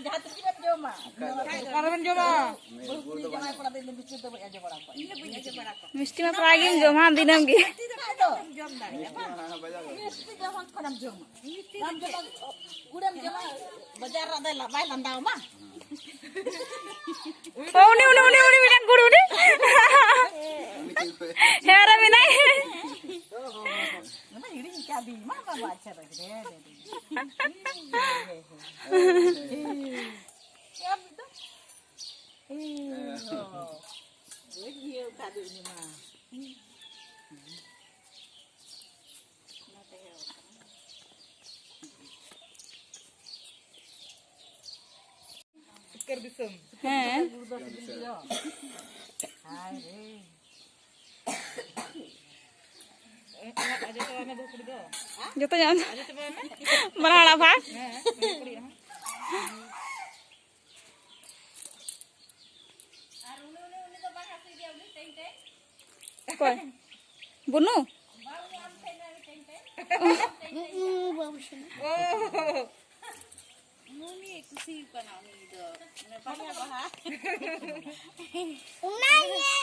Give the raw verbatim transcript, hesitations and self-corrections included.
ᱡᱟᱦᱟᱸ ᱛᱤᱥ ᱜᱮᱢ ᱡᱚᱢᱟ᱾ ᱚᱠᱟᱨᱮᱵᱮᱱ ᱡᱚᱢᱟ? ᱵᱟᱹᱦᱩ ᱠᱩᱲᱤ ᱡᱟᱶᱟᱭ ᱠᱚᱲᱟ ᱫᱚ ᱤᱧ ᱫᱚ ᱵᱤᱥᱠᱩᱴ ᱫᱚ ᱵᱟᱹᱧ ᱟᱡᱚ ᱵᱟᱲᱟ ᱠᱚᱣᱟ᱾ ᱤᱧ ᱫᱚ ᱵᱟᱹᱧ ᱟᱡᱚ ᱵᱟᱲᱟ ᱠᱚᱣᱟ᱾ ᱢᱤᱥᱴᱤ ᱢᱟ ᱯᱨᱟᱭ ᱜᱮᱢ ᱡᱚᱢᱟ ᱫᱤᱱᱟᱹᱢ ᱜᱮ᱾ ᱠᱷᱟᱡ ᱫᱚ᱾ ᱡᱚᱢ ᱫᱟᱲᱮᱭᱟᱜᱼᱟ ᱵᱟᱝ? ᱢᱤᱥᱴᱤ ᱡᱚᱢ ᱠᱷᱚᱱᱮᱢ ᱡᱚᱢᱟ᱾ ᱵᱟᱢ ᱡᱚᱢᱟ, ᱜᱩᱲᱮᱢ ᱡᱚᱢᱟ, ᱵᱟᱡᱟᱨ ᱨᱮ ᱟᱫᱚᱭ ᱞᱟ-, ᱵᱟᱭ ᱞᱟᱸᱫᱟᱣᱟᱢᱟ᱾ ᱚ, ᱩᱱᱤ, ᱩᱱᱤ, ᱩᱱᱤ, ᱩᱱᱤ ᱢᱤᱫᱴᱟᱝ ᱜᱩᱲ, ᱩᱱᱤ᱾ ᱦᱮᱸ, ᱟᱨ ᱢᱮᱱᱟᱭ᱾ ᱚᱱᱟ ᱦᱤᱲᱤᱧ ᱠᱟᱫᱤᱧ, ᱢᱟ, ᱢᱟ, ᱢᱟ, ᱟᱪᱪᱷᱟ, ᱨᱚᱲ ᱠᱮᱫᱟᱭ, ᱦᱮᱸ, ᱦᱮᱸ, ᱦᱮᱸ᱾ ᱦᱮᱸ, ᱦᱮᱸ᱾ ᱟᱨ ᱢᱤᱫ ᱫᱚ? ᱮ ᱦᱚ᱾ ᱵᱟᱹᱧ ᱤᱭᱟᱹᱣ ᱠᱟᱫ ᱩᱱᱤ ᱢᱟ᱾ ᱚᱱᱟ ᱛᱮᱜᱮ ᱵᱟᱝ᱾ ᱥᱤᱠᱟᱹᱨ ᱫᱤᱥᱚᱢ᱾ ᱦᱮᱸ᱾ ᱦᱟᱭ ᱨᱮ᱾ ᱮ, ᱮ, ᱟᱡᱚ ᱪᱟᱵᱟᱭ ᱢᱮ, ᱵᱟᱹᱦᱩ ᱠᱩᱲᱤ ᱫᱚ᱾ ᱡᱚᱛᱚ ᱧᱟᱢ᱾ ᱟᱡᱚ ᱪᱟᱵᱟᱭ ᱢᱮ᱾ ᱵᱟᱱᱟ ᱦᱚᱲᱟᱜ ᱵᱷᱟᱜᱽ᱾ ᱦᱮᱸ, ᱵᱟᱹᱦᱩ ᱠᱩᱲᱤᱭᱟᱜ ᱦᱚᱸ᱾ ᱚᱠᱚᱭ? ᱵᱩᱱᱩ? ᱵᱟᱹᱵᱩ ᱥᱚᱱᱟ᱾ ᱚ᱾ ᱩᱱᱤ ᱠᱩᱥᱤ ᱠᱟᱱᱟ ᱩᱱᱤ ᱫᱚ᱾ ᱚᱱᱟ ᱵᱟᱨᱭᱟ ᱵᱟᱦᱟ᱾ ᱚᱱᱟ ᱜᱮ᱾